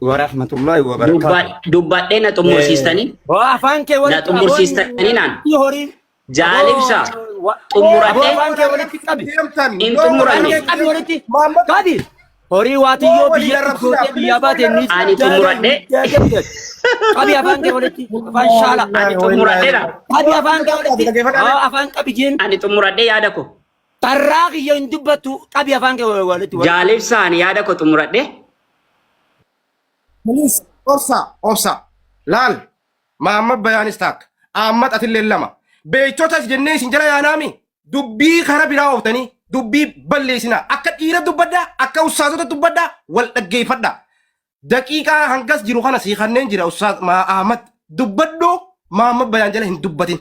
Wa rahmatullahi wa barakaatu. Dubbadhee na xumursiistanii Waa afaan kee na walitti xumursiistanii naan horii. jaalibsa Aboo xumuradhee afaan kee walitti qabi. Deemtan. hin Afaan xumuranne. kee qabi walitti. Maamma Qabi. Horii waatiyyoo Walii biyya arrabsinaa, gootee biyyaa baate ni Ani xumuradhee. Qabi afaan kee walitti. Afaan shaala. Ani xumuradheera. Qabi afaan kee walitti. Haa afaan qabi jeen. Ani xumuradhee yaada koo. Tarraa kiyya hin dubbattu qabi afaan kee walitti. Jaalibsa ani yaada koo xumuradhee. Please, obsa, obsa. Laal, Mahammad Bayaanis taakka. Ahmad atillee lama. Beektotas jennee isin jala yaanaami. Dubbii kara biraa ooftanii dubbii balleessinaa. Akka dhiira dubbadhaa, akka ustaazota dubbadhaa, wal dhaggeeffadhaa. Daqiiqaa hangas jiru kana sii kanneen jira ustaaz Ahmad. Dubbadhoo Mahammad Bayaan jala hin dubbatin.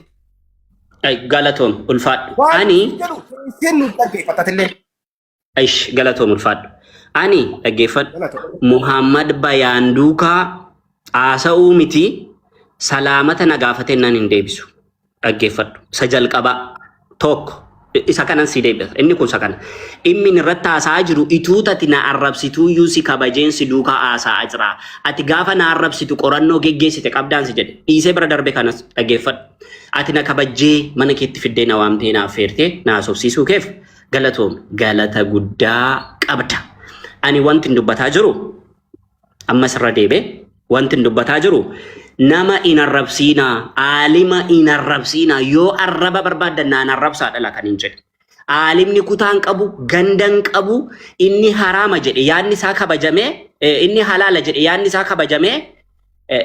Ay, Galatoom ulfaadhu. Waan Ani jedhu keesseen nu dhaggeeffattatillee. Ish galatoom ulfaadhu. Ani dhaggeeffadhu. Galatoom. Muhammad Bayaan duukaa haasa'uu miti salaamata na gaafatee nan hin deebisu. Dhaggeeffadhu. Isa jalqabaa tokko isa kanan si deebisa. Inni kun isa kana. Dhimmi inni irratti haasa'aa jiru ituutati na arrabsituuyyuu si kabajeen si duukaa haasa'aa jira. Ati gaafa na arrabsitu qorannoo geggeessite qabdaan si jedhe. Dhiisee bira darbe kanas dhaggeeffadhu. Ati na kabajjee mana keetti fiddee na waamtee na affeertee na haasofsiisuu keef galatoom galata guddaa qabda. Ani wanti hin dubbataa jiru ammas irra deebe wanti hin dubbataa jiru nama hin arrabsiinaa aalima hin arrabsiinaa yoo arraba barbaaddan naan arrabsaa dhala kan hin jedhe. Aalimni kutaan qabu gandan qabu inni haraama jedhe yaadni isaa kabajamee inni halaala jedhe yaadni isaa kabajamee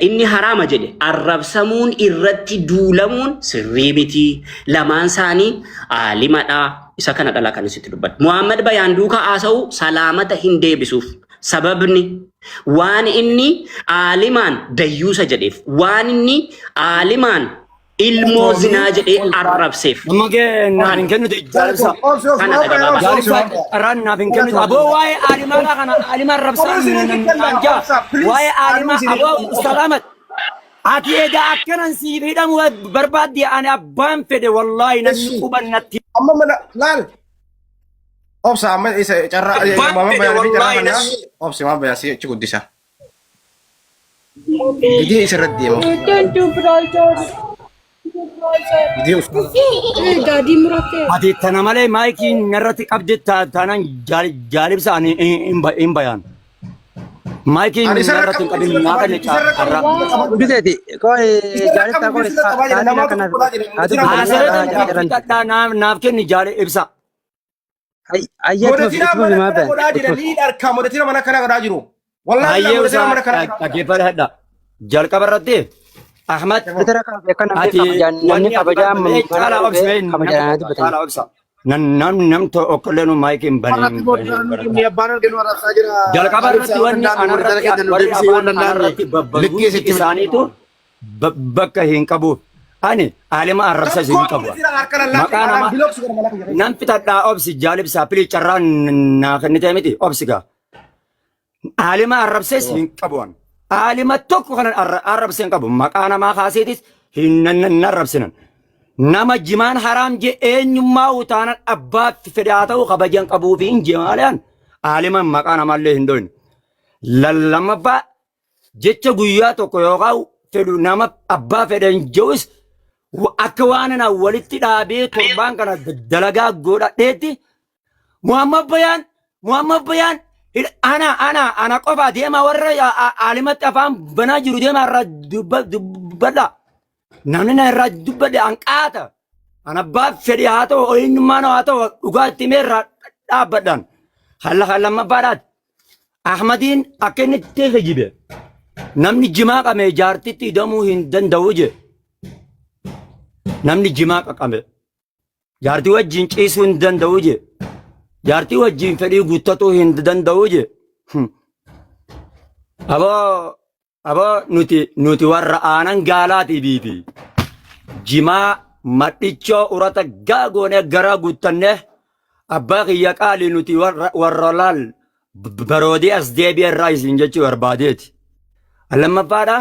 Inni haraama jedhe arrabsamuun irratti duulamuun sirrii miti. Lamaan isaanii aalimadha. Isa kana dhala kan isitti dubbadhu. Muhammad Bayaan duukaa haasa'u salaamata hin deebisuuf. Sababni waan inni aalimaan dayyuusa jedheef, waan inni aalimaan ilmoo zinaa jedhee arrabseef. Amma kee naaf hin kennitu jaalibsa. Obsi, obsi, Kana obsi, gabaabaa. obsi, Jaalibsa obsi. carraan naaf hin kennitu. Aboo waa'ee aalimaa kana aalimaa rabsaa Obsi, isin kenna, naan jaa. obsa, please. Waa'ee aalimaa Anuu isin aboo Ustaz Ahmad. Ati egaa akkanan siif hidhamu barbaadde ani abbaan fedhe wallaahi namni Eshi. quban natti. Amma mana laal. Obsa amma isa carraa Abbaan Maamma fedhe Bayaan fi carraa wallaahi kana namni. obsi Maamma Bayaan si achi guddisa. Gidee isarratti deema. Gidee ustaaza. Daadii murattee. Ati tana malee maayikii narratti qabde taanaan jaalibsa ani hin bayaan. Maayikii Ani isarra narratti hin qabu, qabin isarra naa qabaa kenne jira, isarra carraa. qabu. Dubbiteeti. Qoy Isarra jaalibsaa qabu, qoy isarra qabaa jira, sa'aatiin namaatu akkanaaf godhaa jira. haa Jira, dubbatan Haasawaa jiran. fixadhaa naaf kenni jaale ibsa. Ayyaa itti Modatina fufi mana maa kana ba'an. godhaa jira, ni dharkaa modatina mana kana godhaa jiru. Wallaahi Hayyee modatina usaa mana kana godhaa jira. dhaggeeffadha. Jalqaba irratti Ahmad Bitara kaafee akka namni ati kabajaan namni wanni ati kabajaa barbaadde mana caalaa dhufee obsi kabajaan dubbatan. caalaa obsa. Nam nam nam tokkollee nu maayikii hin Irratti banin. booda nuti abbaan arginu arrabsaa jira. Jalqaba irratti wanni anarratti warri deebisee yoo afaan danda'amne anarratti babbadu likkii sitti isaaniitu bakka hin qabuuf. Ani aalima arrabsa hin Tokko qabu. modatina harka lallaafte Maqaa karaa nama bilooks godha mana kiyya. nan fixadhaa obsi jaalibsaa pilii carraa naa kennitee miti obsi gaa. Aalima arrabsees hin qabu ani. Aalima tokko kanan arrabsee hin qabu. Maqaa namaa kaaseetis hin nan arrabsinan. Nama jimaan haraam jee eenyummaa utaanan abbaa fedhe haa ta'u kabajan qabuu fi hin jimaaleen aalima maqaa namaallee hin dhoyne. Lammaffaa jecha guyyaa tokko yookaan fedhu nama abbaa fedhan je'us akka waan ana walitti dhaabee torbaan kana dalagaa godhadheetti Muhammad Bayaan Muhammad Bayaan ana ana ana qofa deemaa warra aalimatti afaan banaa jiru deemaa irraa dubbadha. Namni na irraa dubbadhe hanqaata. Ana abbaa fedhe haa ta'u eenyummaan haa ta'u dhugaa itti himee irraa dhaabbadhaan. Halla lammaffaadhaati. Ahmadiin akka inni itti kijibe namni jimaa qame jaartitti hidhamuu hin danda'u je. Namni jimaa qaqame jaartii wajjin ciisuu hin danda'u je. Jaartii wajjin fedhii guuttatuu hin danda'u je. Aboo Aboo nuti nuti warra aanan gaalaatii biifi jimaa madhichoo urata gaagoonee garaa guuttannee abbaa kiyya qaalii nuti warra warra laal baroodee as deebi'e irraa isin jechuu barbaadeeti. Lammaffaadha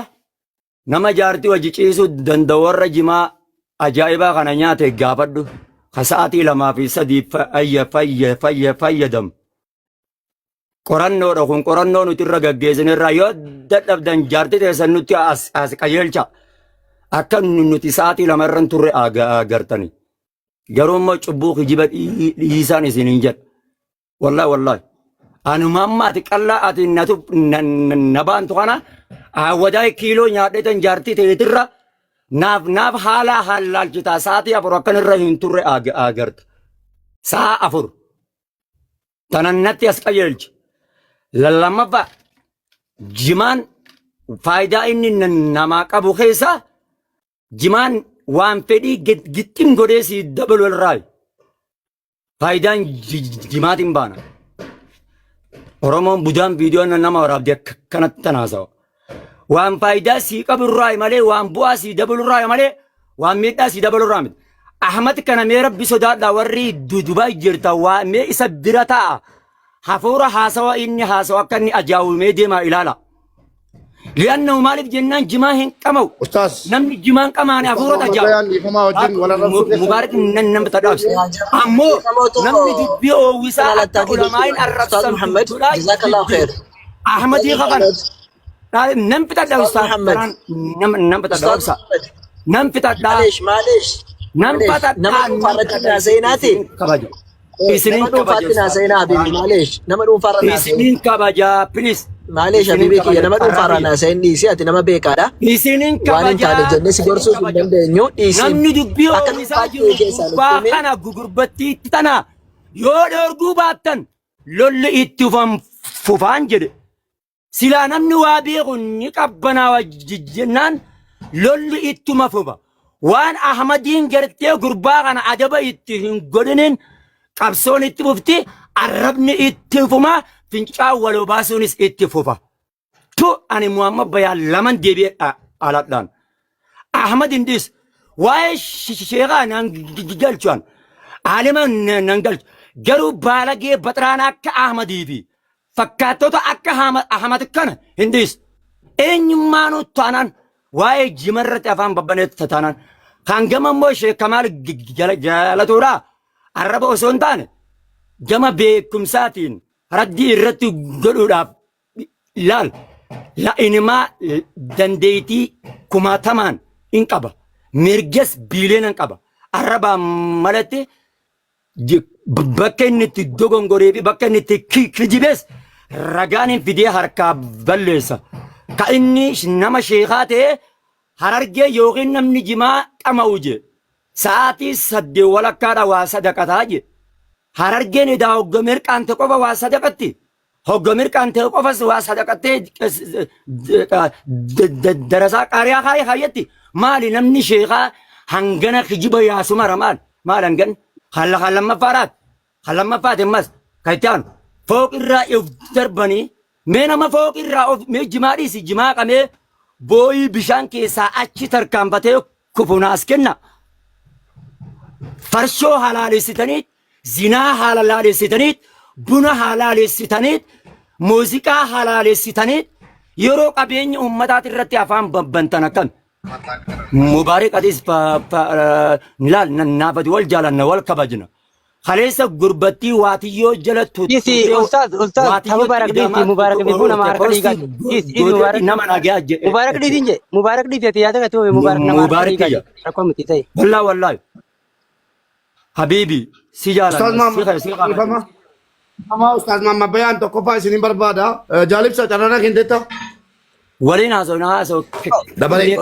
nama jaartii wajji ciisuu danda'u warra jimaa ajaa'ibaa kana nyaate gaafadhu ka sa'aatii 2 fi 3 fayyadamu. Qorannoodha kun, qorannoo nuti irra gaggeessine irraa. Yoo dadhabdan jaartii teessan nutti as qajeelcha. Akka nuti sa'aatii 2 irra hin turre agartani. Garuu immoo cubbuu kijiba dhiisaan isiniin jedha. Wallahi wallahi. Anuma amma ati qallaa ati natu na baantu kana awwadaa kiiloo nyaadhee tan jaartii teetirra naaf haala hallaalchitaa sa'aatii 4 akkan irra hin turre agarta. Sa'a 4. Tanan natti as qajeelchi. Lammaffaa, jimaan faayidaa inni namaa qabu keessaa jimaan waan fedhii gixxim godhee si dabalu irraa faayidaan jimaatiin baana. Oromoon budaan viidiyoo nama waraabdee akkanatti tanaasawa. Waan faayidaa sii qabu irraa malee, waan bu'aa sii dabalu irraa malee, waan miidhaa sii dabalu irraa miti. Ahmad kana mee Rabbi sodaadhaa, warri Dubaay jirta, waa mee isa bira taa'a. Hafuura haasawa inni haasawa akka inni ajaa'u mee deemaa ilaala. Li'annahu maaliif jennaan jimaa hin qama'u. Ustaaz. Namni jimaan qamaane hafuura Muhammad ajaa'u. Bayaan dhiifamaa wajjin wal arrabsuu keessa. Mubaarak nan nama tadhaabse. Ammoo namni dubbii oowwisaa akka ulamaayin Ustaz arrabsan Muhammad, jazakallahu khair. Ahmadii kafan. Nan fixadha Ustaz ustaaz. Muhammad. Nan fixadha Ustaz obsa. Muhammad, Nan fixadha. معلش معلش. Nan معلش. fixadha. Nama dhuunfaa irratti naasa'inaati. Kabaja. Isinin Nama kabaja dhuunfaatti ustaaz. naasa'inaa habibi, معلش. Nama dhuunfaarra naasa'in. Isinin kabaja, please. معلش Isinin habibi kiyya, kabaja. nama dhuunfaarra naasa'in, dhiisi, ati nama beekaadha. Isinin Waan hin kabaja. taane jennee si Isinin gorsuuf hin kabaja. dandeenyu, dhiisi. Namni dubbii Akka oomisaa dhuunfaatti jiru keessaan gurbaa itti himi. kana gugurbattiitti tana yoo dhoorguu baattan lolli itti fufaan jedhe. Silaa namni waa beeku ni qabbanaawa jennaan lolli ittuma fufa. Waan Ahmadiin gartee gurbaa kana adaba itti hin godhinin qabsoon itti fufti, arrabni itti fuma, fincaan waloo baasuunis itti fufa. Tu ani Muhammad Bayaan laman deebi'ee aladhaan. Ahmad hin dhiisu. Waa'ee sheekaa nan galchuan. Aalima nan galchu. Garuu baalagee baxiraana akka Ahmadii fi fakkaattota akka Ahmad kana hin dhiisu. Eenyummaanuu taanaan waa'ee jimarratti afaan babbaneetti taanaan. Kan gama immoo Sheek Kamaal jaalatuudha. Arraba osoo hin taane gama beekumsaatiin raddii irratti godhuudhaaf laal la inimaa dandeettii kumaatamaan in qaba. Mirgas biileenan qaba. Arrabaan malatti bakka inni itti dogongoree fi bakka inni itti kijibes ragaan hin fidee harkaa balleessa. Ka inni nama sheekaa ta'e Harargee yookiin namni jimaa qama'u je. Sa'aatii 8 walakkaadha waa sadaqataa je. Harargeen edaa hogga mirqaante qofa waa sadaqatti. Hogga mirqaante qofas waa sadaqattee darasaa qaariyaa kaayee kaayyatti. Maali namni sheekaa hangana kijiba yaasu mara maal? Maal hangan? Kan lammaffaadhaat. Kan lammaffaati ammas kan itti aanu. Fooq irraa of darbanii mee nama fooq irraa of mee jimaa dhiisi, jimaa qamee booyii bishaan keessaa achi tarkaanfatee kufu naas kenna. Farshoo halaalessitanii, zinaa halaalessitanii, buna halaalessitanii, muuziqaa halaalessitanii yeroo qabeenya uummataati irratti afaan babbantan akkam. Mubaarik, atis laal naafati wal jaalanna, wal kabajna. Kaleessa gurbattii waatiyyoo jala Dhiisi ustaaz, ustaaz ta Mubaarak dhiisi, Mubaarak dhiisuu nama harka dhiigaati. Dhiisi, dhiisi Mubaarak. Nama nagaa jedhe. Mubaarak dhiisiin jedhe, Mubaarak dhiisi, ati yaada gati Mubaarak nama harka Mubaarak dhiigaati. kiyya. Rakkoo miti ta'e. Wallahi wallahi. Habibi, si Ustaaz jaalanna, si Muhammad si kabajna. dhiifama. Dhiifama Ustaaz Muhammad Bayaan, tokkoffaa isinin barbaada. Jaalibsa carrara kenteetta. Waliin haasa'u na haasa'u. Dabalee.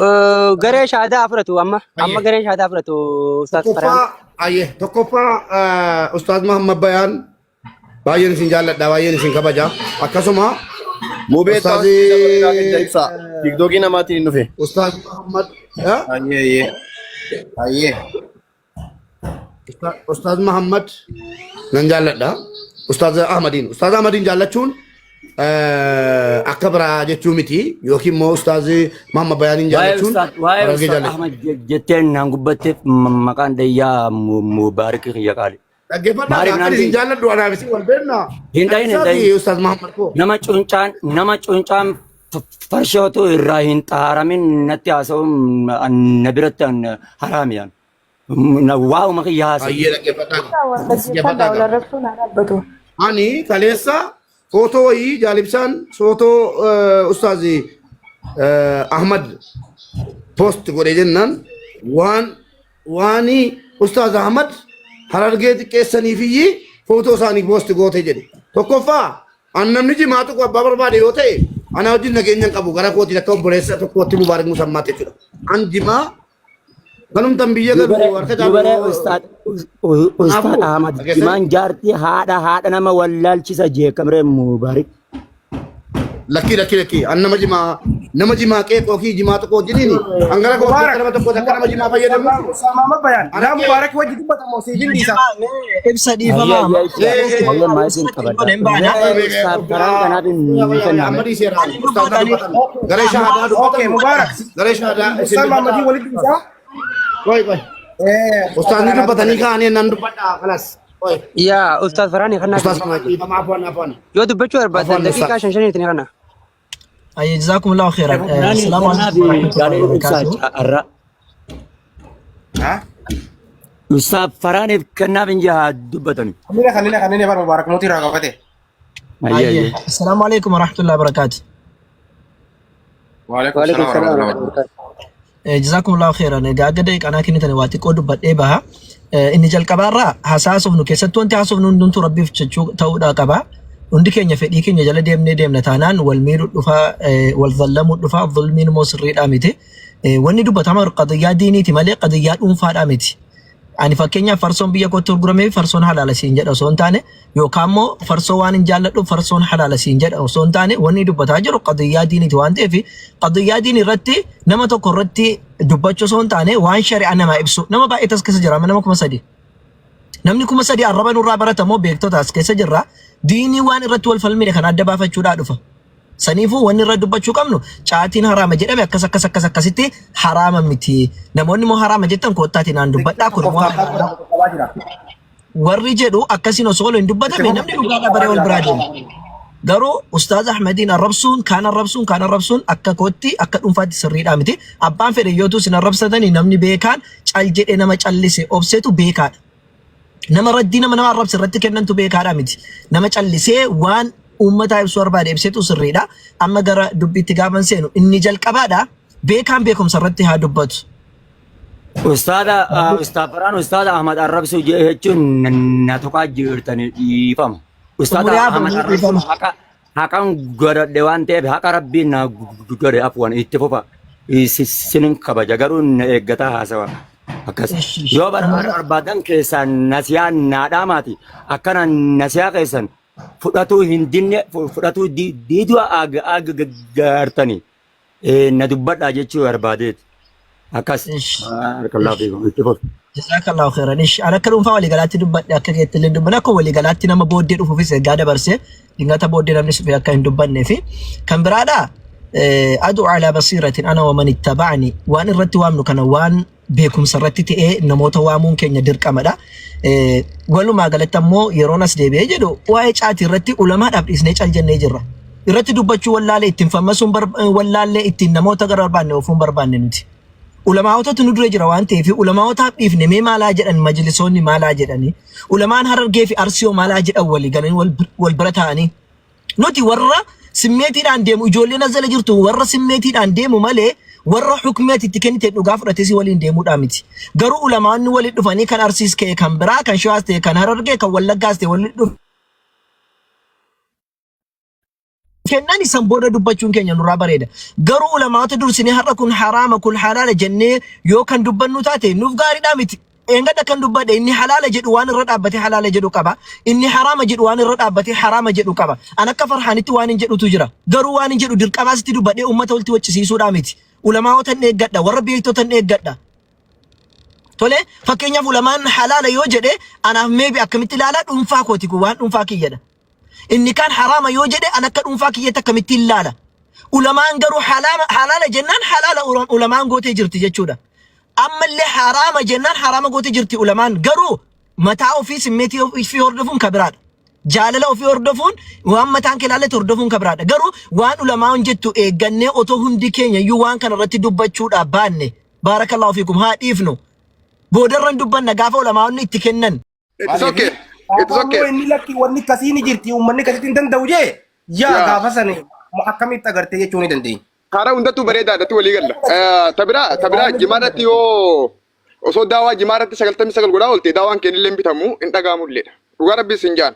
Garee shaadaa fudhatu amma amma garee shaadaa fudhatu ustaaz Farhaan. Tokkoffaa ayyee, tokkoffaa Ustaaz Muhammad Bayaan baay'een isin jaalladha, baay'een isin kabaja. Akkasuma Mubee Ustaazi ibsa. Tiktookii namaatiin hin dhufe. Ustaaz Muhammad eh? Ayyee ayyee. Ayyee. Ustaaz Muhammad nan jaalladha. Ustaaz Ahmadiin. Ustaaz Ahmadiin jaallachuun akka biraa jechuu miti, yookiin immoo Ustaaz Muhammad Bayaaniin Waa'ee jaallachuun ustaaz waa'ee Harargee ustaaz jaallachuu. Ahmad jetteen naan gubbatteef maqaan dayyaa Mubaarik kiyya qaali. Dhaggeeffadhaa, Maariif akkan naan isin dhiisi. jaalladhu anaaf isin wal beekna. Hin dhayin, hin Isaati dhayin. Ustaaz Muhammad koo. Nama cuncaan farshootu irraa hin xaaramin natti haasa'uun na biratti haraamiyaan. Waa'uma kiyya haasa'u. Ayyee, dhaggeeffadhaa. Wal dhaggeeffadhaa, Dhaggeeffadhaa. wal arrabsuun haa dhaabbatu. Ani kaleessa Footoo wayii jaalibsaan footoo ustaazi Ahmad post godhe jennaan waan waani ustaaz Ahmad Harargee xiqqeessaniifiyyii footoo isaanii post goote jedhe. Tokkoffaa an namni jimaa tuqu abbaa barbaade yoo ta'e ana wajjin nageenya hin qabu gara kootiin akka obboleessa tokkootti Mubaarak Musammaatti jechuudha. An jimaa galumtan biyya galu harka Dubaree caalu ustaad ustaad kanaafuu Ahmad dhageessanii jimaan jaartii haadha haadha nama wallaalchisa jeekamree Mubaarik. Lakkii lakkii lakkii an nama jimaa nama jimaa qeeqoo kii jimaa tokko wajjiniini an gara kootti akka Mubaarak nama tokkotti akka nama jimaa fayyadamu Muhammad Bayaan an naa akka Mubaarak wajji dubbatamu si jilliisa. Jimaa mee ibsa Ayyee dhiifamaa ayyee ibsa ee ayyee maayitiin ibsa qabadha. godhe hin baana. Mee ustaad karaan kanaaf hin kenname. amma dhiiseera Ani ustaaz dubbatanii dubbatan garee shahaadaa Okay dubbatan Mubaarak garee shahaadaa isin Ustaz dubbadhaa Muhammadii walitti dhiisaa. qoy qoy ustaazni Kanaaf dubbatanii kaanii nan dubbadhaa kalas qoy Yaa Ustaaz Faraanii kannaa ustaaz dhiifama wajjin. dhiifama afwan afwan Yoo dubbachuu barbaadan afwan daqiiqaa ustaaz shan shaniitiin kana. Ayya jazakumullahu khairan. Kanaani Assalaamu kanaaf alaikum warahmatullahi jaalee ibsaa wabarakatuh. har'a. Ustaad Faraaniif kennaaf hin jaha dubbatani. Kanneen kanneen kanneen bara Mubaarak mootii irraa qabate. Ayyee Ayya ayyee. assalaamu alaikum warahmatullahi wabarakatuh. Waalaikum Waalaikum salaam salaam warahmatullahi warahmatullahi wabarakatuh. Jazakumullahu khairan. Egaa akka daqiiqaa kennitan waa xiqqoo dubbadhee baha. Inni jalqabaarraa hasaasofnu keessattuu wanti haasofnu hundumtuu rabbiif jechuu ta'uudhaa qaba. Hundi keenya fedhii keenya jala deemnee deemna taanaan wal miidhuu dhufa, wal zallamuu dhufa, zulmiin immoo sirriidhaa miti. Wanni dubbatamaa jiru qadiyyaa diiniiti malee qadiyyaa dhuunfaadhaa miti. Ani fakkeenyaaf farsoon biyya kootti gurguramee farsoon halaala siin jedha osoo hin taane yookaan immoo farsoo waan hin jaalladhuuf farsoon halaala siin jedha osoo hin taane wanni dubbataa jiru qadiyyaa diiniiti waan ta'eef qadiyyaa diinii irratti nama tokko irratti dubbachuu osoo hin taane waan shari'aa namaa ibsu nama baay'eetu as keessa jira amma nama 3000. Namni 3000 arraba nurraa barata moo beektota as keessa jirra diinii waan irratti wal falmine kan adda baafachuudhaa dhufa. Saniifuu wanni irra dubbachuu qabnu caatiin haraama jedhame akkas akkas akkas akkasitti haraama miti. Namoonni immoo haraama jettan koottaatii naan dubbadhaa kun immoo halaala. Warri jedhu akkasiin osoo wal hin dubbatame namni dhugaadha baree wal biraa deema. Garuu Ustaaz Ahmediin arrabsuun kaan arrabsuun kaan arrabsuun akka kootti akka dhuunfaatti sirriidhaa miti. Abbaan fedhe yootuu isin arrabsatanii namni beekaan cal jedhee nama callise obsetu beekaadha. Nama raddii nama nama arrabse irratti kennantu beekaadha miti. Nama callisee waan uummataa ibsuu barbaade ibsetu sirriidha. Amma gara dubbiitti gaafan seenu inni jalqabaadha. Beekaan beekumsa irratti haa dubbatu. Ustaada Ustaad Farhaan Ustaada Ahmad arrabsuu jechuun na tuqaa jirtanii dhiifama. Ustaada Xumuree Ahmad hafa arrabsuun dhiifama. haqa haqan godhadhe waan ta'eef haqa rabbiin na godhe afwan itti fufa. Sinin kabaja garuu na eeggataa haasawa. Akkas. Yoo barbaadan keessaan nasiyaa naa dhaamaati. Akkana nasiyaa keessan fudhatuu hin dinne fudhatuu diiduu gaartanii na dubbadhaa jechuu barbaadeeti. Akkas. Barakallahu fiikum. Itti fufi. Jazakallahu khairan. Ish, an akka dhuunfaa waliigalaatti dubbadhe akka keetti illee dubbanne akka waliigalaatti nama booddee dhufuufis ergaa dabarse dingata booddee namni suphee akka hin dubbannee fi kan biraadha adu ala basiiratin ana wa man ittaba'ani waan irratti waamnu kana waan beekumsa irratti ta'ee namoota waamuun keenya dirqamadha. Walumaa galatti ammoo yeroon as deebi'ee jedhu waa'ee caatii irratti ulamaadhaaf dhiisnee cal jennee jirra. Irratti dubbachuu wallaalee ittiin fammasuun wallaallee ittiin namoota gara barbaanne ofuun barbaanne nuti. Ulamaa'otatu nu dura jira waan ta'eef ulamaa'otaaf dhiifne mee maalaa jedhan majlisoonni maalaa jedhanii ulamaan Harargee fi Arsiyoo maalaa jedhan walii galanii wal bira taa'anii nuti warra simmeetiidhaan deemu ijoolleen as jala jirtu warra simmeetiidhaan deemu malee warra hukmii ati itti kennite dhugaa fudhatee si waliin deemuudhaa miti. Garuu ulamaa'onni walitti dhufanii kan Arsiis ka'e kan biraa kan Shawaas ta'e kan Harargee kan Wallaggaas ta'e walitti dhufu kennan isan booda dubbachuun keenya nurraa bareeda. Garuu ulamaata dursinee har'a kun haraama kun halaala jennee yoo kan dubbannu taate nuuf gaariidhaa miti. Eengadda kan dubbadhe inni halaala jedhu waan irra dhaabbatee halaala jedhu qaba. Inni haraama jedhu waan irra dhaabbatee haraama jedhu qaba. An akka farhaanitti waan hin jedhutu jira. Garuu waan hin jedhu dirqamaa sitti dubbadhee uummata walitti waccisiisuudhaa miti. Ulamaa'ota hin eeggadha. Warra beektota hin eeggadha. Tole fakkeenyaaf ulamaan halaala yoo jedhe anaaf meebi akkamitti ilaalaa dhuunfaa kooti kun waan dhuunfaa kiyyadha. Inni kaan haraama yoo jedhe an akka dhuunfaa kiyyatti akkamittiin laala. Ulamaan garuu halaama, halaala jennaan halaala ulamaan gootee jirti jechuudha. Ammallee haraama jennaan haraama gootee jirti ulamaan garuu mataa ofii simmeetii ofii hordofuun ka biraadha. Jaalala ofii hordofuun waan mataan kee ilaallatu hordofuun ka biraadha. Garuu waan ulamaan jettu eeggannee otoo hundi keenya iyyuu waan kana irratti dubbachuudhaaf baanne baarakallahu fiikum haa dhiifnu. Boodarran dubbanna gaafa ulamaa'onni itti kennan. It's okay. It's okay. Ammoo inni lakki wanni akkasii ni jirti, uummanni akkasitti hin danda'u jee yaa gaafa sana akkamitti agartee jechuu ni dandeenya. Karaa hundattuu bareedaadhatti walii galla. Tabiraa tabiraa jimaarratti yoo osoo daawaa jimaarratti 99 godhaa oolte, daawaan keenillee hin bitamu, hin dhaga'amu illeedha. Dhugaa rabbi isin jaan.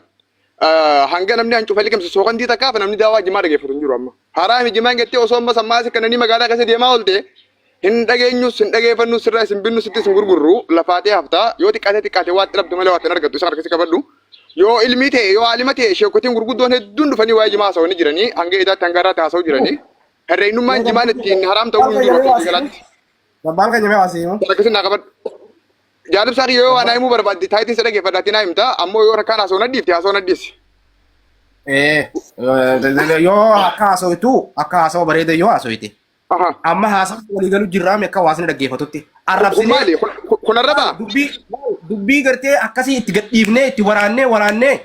Hanga namni hancufa liqimsu sookandii takkaaf namni daawaa jimaa dhageeffatu hin jiru amma. Haraami jimaan jettee osoo amma sammaa si kananii magaalaa keessa deemaa oolte, hin dhageenyus, hin dhageeffannus, sirraa isin binnu, sitti isin gurgurru, lafaatee haftaa. Yoo xiqqaatee xiqqaate waa itti dhabdu malee waa itti hin argattu, isaan harkasi qabadhu. Yoo ilmii ta'e, yoo aalima ta'e, sheekotiin gurguddoon hedduun dhufanii waa'ee jimaa haasawanii jiranii, hanga edaatti hanga har'aatti haasa'u jiranii. Herreegnummaan jimaan ittiin haraam ta'uu hin jiru akka walii galaatti. Abbaan keenya mee waasii himu. Akkasii naa qabadhu. Jaalibsaa kiyya, yoo waa naa himuu barbaadde taayitiin isa dhageeffadhaatti naa himta, ammoo yoo rakkaan haasa'u nadhiifte, haasa'u nadhiisi. Yoo akka haasawitu, akka haasawa bareeda yoo haasawiite. Amma haasawa walii galu jirraami akka hawaasni dhaggeeffatutti. Kun Arrabsinee maali? Kun arrabaa? Dubbii gartee akkasii itti gadhiifnee itti waraannee waraannee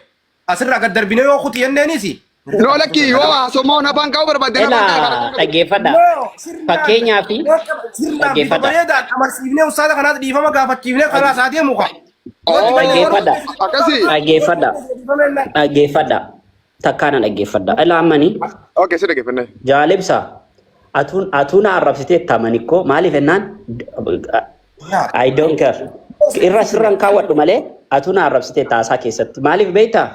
asirraa gad darbinee yoo kuti jenneenis. No, lakki, yoo haasawmoo afaan kaa'uu barbaadde afaan kaa'u Elaa karaa. dhaggeeffadha. No, sirnaan Fakkeenyaaf sirnaan bifa dhaggeeffadha. bareedaan amarsiifnee ustaaza kanaas dhiifama gaafachiifnee karaa isaa deemu kaa. Dhaggeeffadha. Akkasii. Dhaggeeffadha. Dhaggeeffadha. Takkaana dhaggeeffadha. Elaa ammani Okay, si dhaggeeffannee. jaalibsa atuun atuun arrabsitee tamanikko maaliif jennaan, I don't care. Irra sirran kaawwadhu malee atuun arrabsitee taasaa keessatti maaliif beektaa,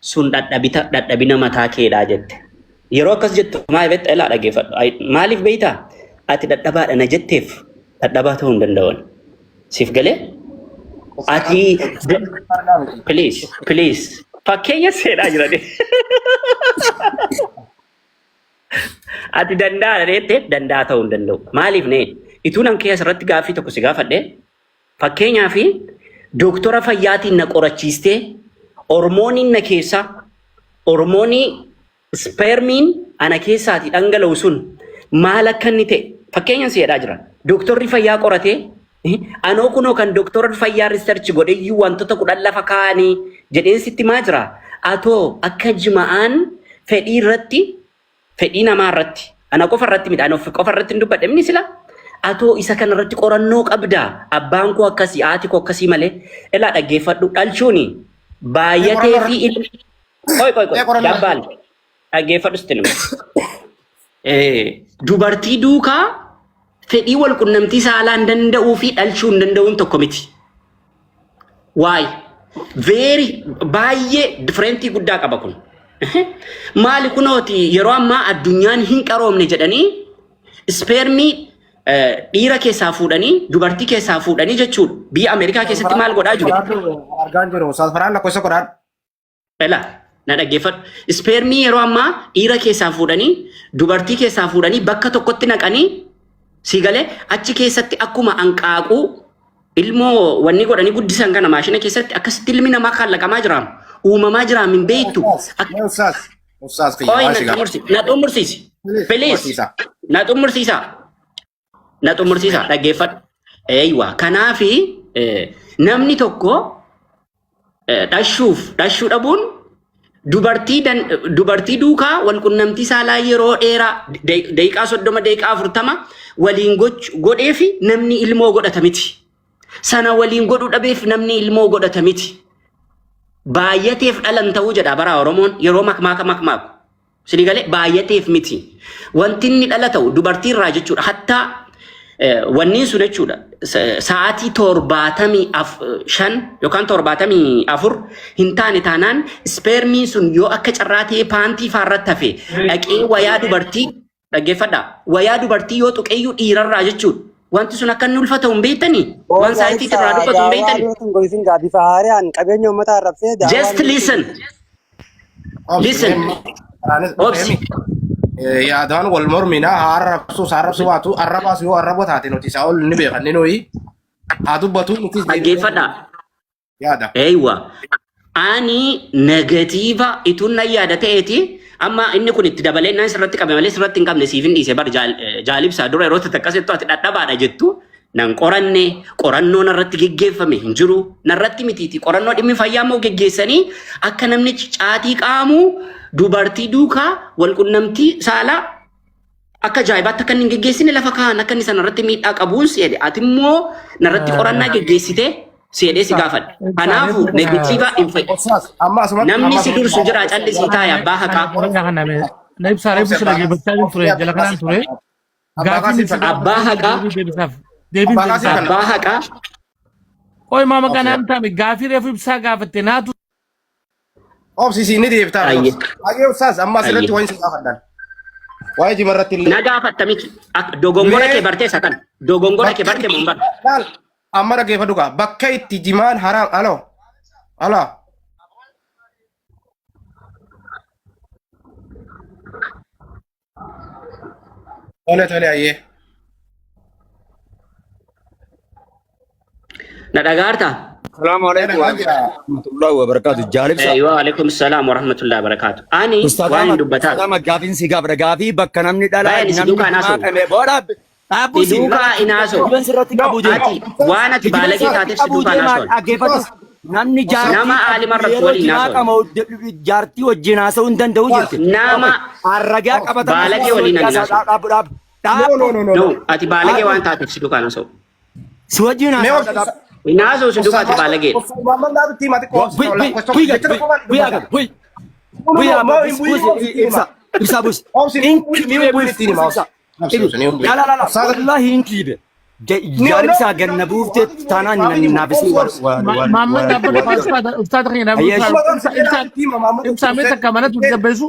sun dhadhabita dhadhabina mataa keedhaa jette. Yeroo akkas jettu maaliif beektaa? Elaa dhaggeeffadhu. Maaliif beektaa, ati dhadhabaadha na jetteef dhadhabaa ta'uu hin danda'an. Siif galee? Ati please, please, fakkeenya seenaa jirani. Ati danda'a jettee danda'a ta'uu hin danda'u. Maaliif nee? Ituu nan kee asirratti gaaffii tokko si gaafadhe, fakkeenyaa fi dooktora fayyaatiin na qorachiistee, hormooniin na keessaa, hormoonii spermiin ana keessaatii dhangala'u sun maal akka inni ta'e fakkeenyaan si jedhaa jira. Dooktorri fayyaa qoratee, anoo kunoo kan dooktorri fayyaa research godheyyuu wantoota 10 lafa kaa'anii jedheen sitti maa jira. Atoo akka jima'aan fedhii irratti, fedhii namaa irratti, ana qofa irratti miti, ana of qofa irratti hin dubbadhe inni sila. Atoo isa kana irratti qorannoo qabdaa? Abbaan koo akkasii, haati koo akkasii malee. Ilaa dhaggeeffadhu, dhalchuuni baay'atee fi ilmi. Qoy, qoy, qoy, dabbaal dhaggeeffadhu, sitti nima. Dubartii duukaa fedhii wal qunnamtii saalaa hin danda'uu fi dhalchuu hin danda'uun tokko miti. Waay very baay'ee different guddaa qaba kun. Maali, kunooti yeroo ammaa addunyaan hin qaroomne jedhanii ispeermii dhiira keessaa fuudhanii dubartii keessaa fuudhanii jechuudha. Biyya Ameerikaa keessatti maal godhaa jiru? Argaan jiru. Ustaaz Farhaan lakkoofsa godhaan. Ela na dhaggeeffadhu. Ispeermii yeroo ammaa dhiira keessaa fuudhanii dubartii keessaa fuudhanii bakka tokkotti naqanii, si galee, achi keessatti akkuma anqaaquu ilmoo wanni godhanii guddisan kana maashina keessatti akkasitti ilmi namaa kallaqamaa jiraam. Uumamaa jiraam hin beektu. Ustaaz. Ustaaz kiyya. Qoy, Waan na si gaafadhu. xumursi na xumursiisi. Please, Xumursiisa. na xumursiisa. Na xumursiisa, dhaggeeffadhu. Eeywa, kanaafi namni tokko dhashuuf dhashuu dhabuun dubartii duukaa wal qunnamtii saalaa yeroo dheeraa daqiiqaa 30, daqiiqaa 40 waliin godhee fi namni ilmoo godhata miti. Sana waliin godhuu dhabeef namni ilmoo godhata miti. Baay'ateef dhalan ta'uu jedha bara Oromoon yeroo makmaaka makmaaku. Sini galee, baay'ateef miti. Wanti inni dhala ta'u dubartii irraa jechuudha. Hattaa wanniin sun jechuudha. Sa'aatii 75 yookaan 74 hin taane taanaan, ispeermiin sun yoo akka carraa ta'ee paantii faarratti hafe, dhaqee wayaa dubartii, dhaggeeffadhaa. Wayaa dubartii yoo tuqeeyyuu dhiirarraa jechuudha. Wanti sun akka inni ulfa ta'u hin beektanii? Waan saayitii irraa dubbatu hin beektanii? Gaa bifa haaraan qabeenya uummataa arrabsee daawwaa. Just listen. Listen. Obsi. Yaadaan wal mormina haa arrabsuus haa arrabsuu baatu, arrabaas yoo arraba taate nuti isaa ol ni beekanni nuyi haa dubbatu nutis. Dhaggeeffadhaa. Yaada. Eeywa. Ani negative ituun nan yaada ta'eeti, amma inni kun itti dabalee naan sirratti qabe malee sirratti hin qabne, siif hin dhiise bar. Jaalibsaa, dura yeroo takkasittu ati dhadhabaadha jettu nan qoranne, qorannoo narratti geggeeffame hin jiru, narratti mitiiti, qorannoo dhimmi fayyaa immoo geggeessanii akka namni caatii qaamu dubartii duukaa walqunnamtii saalaa akka ajaa'ibaatti akka inni hin geggeessine lafa kaa'an, akka inni sanarratti miidhaa qabuun si jedhe. Ati immoo narratti qorannaa geggeessite Si jedhee si gaafadha. Kanaafuu negative hin fayyadu. Ustaaz, amma asumatti Namni si dursu jira callisii taa'e abbaa haqaa. Na ibsaa reefu si dhaggeeffachaa jiru ture jala kanaan ture. Gaaffiin ibsa Abbaa haqaa. deebii deebisaaf. Deebiin Abbaa deebisaaf. Abbaa haqaa. Qoy maama kanaan taame gaafii reefu ibsaa gaafatte naatu Obsi ni deebita. Ayye. Baay'ee ustaaz, amma asirratti Ayye. waan si gaafadhan. Waa'ee jimarratti illee. Na gaafatta miti. Dogongora kee bartee isa kana. Dogongora kee barte moo hin barre? Laal, amma dhaggeeffadhu gaa. Bakka itti jimaan haraam. Alo. Alo. Tole tole ayyee. Na dhagaartaa? Salaamu alaikum wa rahmatullahi wa barakatuh. Jaalibsa. Wa alaikum salaam wa rahmatullahi wa barakaatu. Ani waan hin dubbataa. Ustaadama gaafiin si gaafadha. Gaafii bakka namni dhalaa Baay'een si namni duukaa hin haasa'u. qamee booda dhaabbuu Si duukaa hin haasa'u. Kijiban sirratti qabuu deema. Ati waan ati baalagee taateef si duukaa hin haasa'u. Dhaggeeffatu. Namni jaartii Nama aalima irratti yeroo waliin jimaa haasa'u. qama'u jaartii wajjin haasa'uu hin danda'u jirti. Nama Arragaa qabatamaa baalagee waliin ani haasa'u. Dhaabbu dhaabbu. No no no no. No, ati baalagee waan taateef si duukaa hin haasa'u. Si wajjin Mee haasa'u. obsi. Hin haasa'u si duukaa ati baalageedha. Muhammad naatu tiima xiqqoo obsi. Bu'i bu'i bu'i bu'i. Bu'i ibsa ibsa buus. Obsi ibsa. La la la la wallahi hin kiibe. Jaalibsaa ganna buuftee taanaan naafisii Maamma dhaabbata ustaata keenya dhaabbata ibsaa mee takka manatti gabbeessu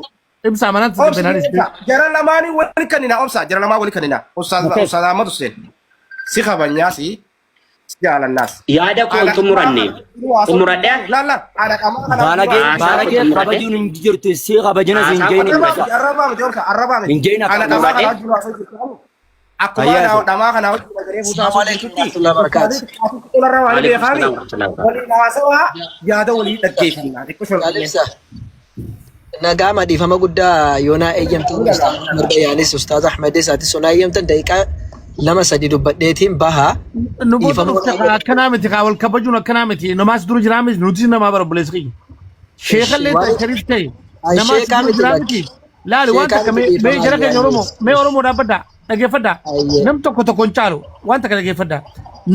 ibsaa manatti gabbeessu. Jara lamaanii wali kanina obsa jara lamaa wali kanina ustaaz Ahmad Hussein si kabanyaasi si jaalannaas. Yaada koo hin xumuranne. Xumuradhee Laala ana qamaa kana. Baalagee Haasaa baalagee xumuradhe. kabajuun hin jirtu si kabajana si hin Haasaa jeeni. xumuradhe. Arrabaa miti obsa arrabaa miti. Hin jeeni Ana akka qamaa kana Xumuradhe. wajjin haasoo jirtu. Akkuma Ayyaatu. dhamaa kana wajjin agaree buusaa Assalamu alaikum warahmatullahi wabarakatuh. Tolarraa waan Waalaikum beekaami. salaam warahmatullahi wabarakatuh. Waliin haasawaa yaada walii dhaggeeffannaa. Xiqqoo shorxii. Jaalibsa. Nagaa dhiifama guddaa yoonaa eeyyamtan Ustaaz Ahmad Bayaanis Ustaaz Ahmadis ati sonaa eeyyamtan daqiiqaa lama sadi dubbadheetiin baha. Nu booda Dhiifama dhufte kaa akkanaa miti kaa wal kabajuun akkanaa miti namaas dura jiraa miti nutis namaa bara obboleessa kiyya. Sheekallee ta'e shariif ta'e Ay, namaas sheekaa dura miti jiraa lakki. miti. Laali waan Sheekaa takka miti mee dhiifama jara keenya Oromoo ayyaannis. mee Oromoo dhaabbadhaa dhaggeeffadhaa Ayyee. nam tokko tokko hin caalu waan takka dhaggeeffadhaa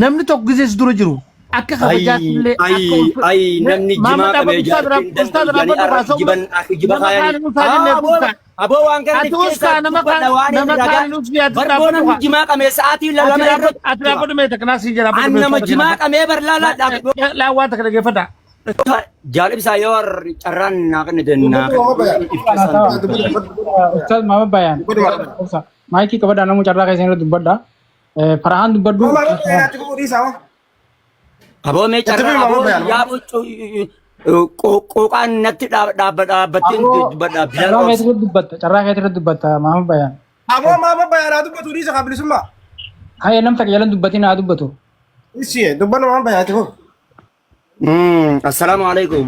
namni tokko gizee si dura jiru akka kabajaatti illee Ay akka ulfi ay namni maama jimaa dhaabbadhu qabee ustaaz jaartiin ustaaz danda'u jedhanii dhaabbadhu arra haasa'u kijiban kijiba nama kaayanii. kaan nuuf jennee Aboo aboo waan kana Ati uskaa nama kaan nama kaan nuuf ati Barboo dhaabbadhu namni haa. jimaa qabee sa'aatii Ati lama dhaabbadhu irratti. ati dhaabbadhu mee takka naasii jira An nama jimaa qabee bar laalaa dhaabbadhu. Laa waan takka dhaggeeffadhaa. Jaalibsaa yoo carraan naa kennite naa Ustaz Muhammad Bayan. Maayikii qabadhaa namuu carraa keessan irra dubbadha. Farahaan dubbadhu. Aboo mee carraa aboo yaaboo qooqaan natti dhaabbatteen dubbadha Carraa bilaan keetti irra dubbatta. Carraa keetti irra dubbatta Muhammad Bayan. Aboo maama bayaanaa dubbatu dhiisa kaa bilisummaa. Hayya nam takka jalan dubbatiin haa dubbatu. Ishee dubbannu maama bayaati hoo. Assalaamu alaikum.